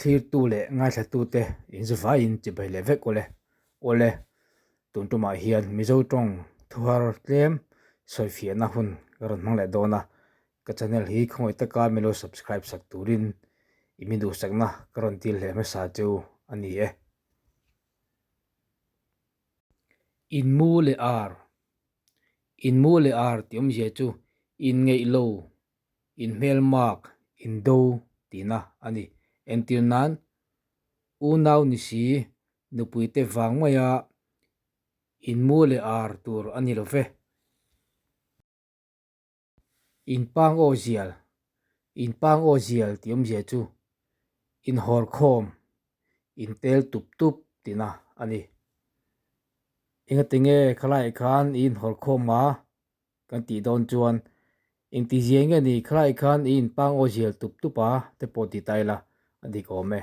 Thlirtu leh ngaithlatute inzuvaiin chibai leh vek ule. Awle, tun tumah hian Mizo tawng thuhar tlem sawifiahna hun ka rawn hmang leh dawn a, ka channel hi khawngaih taka min lo subscribe sak turin i min duhsakna ka rawn dil hle hmasa chu a ni e. Inmu leh ar Inmu leh ar tih awmzia chu inngeih lo inhmelmak, indo tihna a ni. Entir nan, unau ni si, nupuite vang maia inmu leh ar tur a ni lo ve. Inpang aw zial, Inpang aw zial tih awmzia chu inhawrkhawm, intel tup tup tihna a ni. Engatinge khalaiah khan i inhawrkhawm a? Kan tih dawn chuan engtizia nge ni khalai khan i inpang aw zial tup tup a te pawh ti ta ila a dik awm e.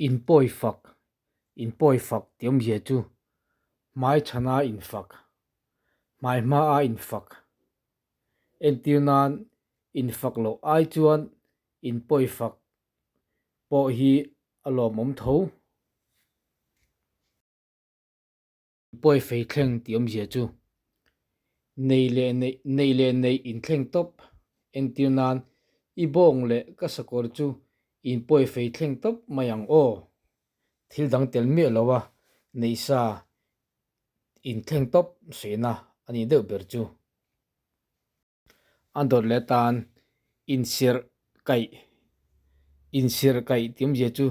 Inpawi fak, inpawi fak tih awmzia chu hmai chhana infak, hmai hmaa infak. Entir nan infak loh ai chuan inpawi fak pawh hi a lawmawm tho. Pawi fei thleng tih awmzia chu nei leh neih nei leh neih inthleng tawp entir nan i bawng leh ka sakawr chu in pawi fei thleng tawp mai ang aw. Thil dang tel miah lo a neih sa inthleng tawp sawiina a nih deuh ber chu. A dawt leh tan inserh kaih inserh kaih tih awmzia chu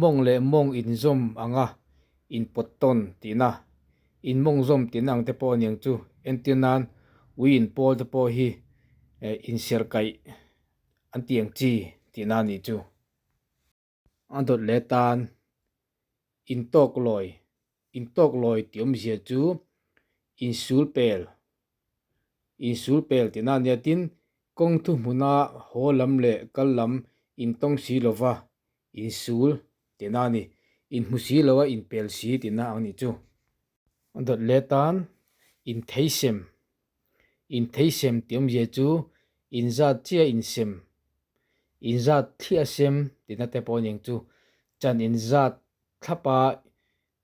mawng leh mawng inzawm anga inpawt tawn tihna, inmawng zawm tihna ang te pawh a ni ang chu. Entir nan ui inpawl te pawh hi inserh kaih an tih ang chi tihna a nih chu. A dawt leh tan intawk lawi intawk lawi tih awmzia chu insul pel insul pel tihna a nia tin kawng thu hmuna haw lam leh kal lam intawng si lova insul tihna a ni inhmu si lova inpel si tihna ang nih chu. A dawt leh tan intheisem intheisem tih awmzia chu inzat chiah insem Inzat thliah sem tihna te pawh a ni ang chu. Chan inzat thlapa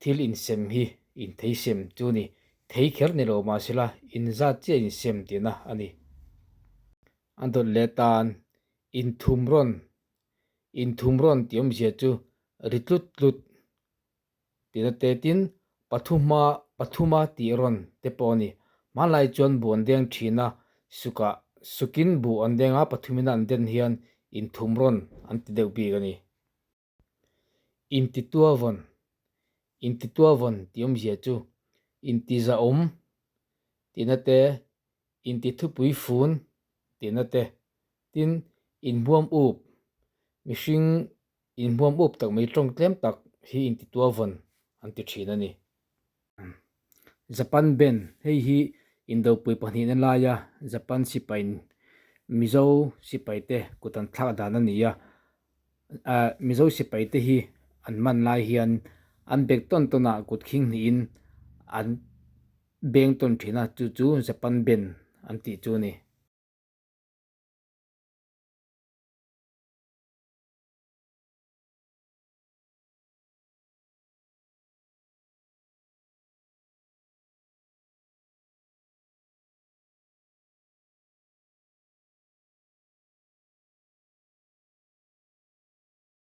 thil insem hi inthei sem chu a ni. Thei kher ni lo mahsela inzat chiah insem tihna a ni. A dawt leh tan inthum rawn, inthum rawn tih awmzia chu ri tlut tlut Tina te tin pathuma pathuma tih rawn te pawh a ni. Hmanlai chuan buh an deng thin a, sukah sukin buh an deng a, pathumina an den hian inthum rawn an ti deuh bik a ni. Intituavawn Intituavawn tih awmzia chu intizahawm tihna te, intithupui fun tihna te, tin inbuam up mihring Inhmuam up tak mai tawng tlem tak hi intitual vawn an ti thin a ni. Japan Band, Hei hi Indopui pahnihna laia Japan sipain Mizo sipaite kut an thlak dan a ni a. Mizo sipaite hi an man lai hian an bek tawn tawnah kut khing hnihin an beng tawn thin a, chu chu Japan Band an tih chu a ni.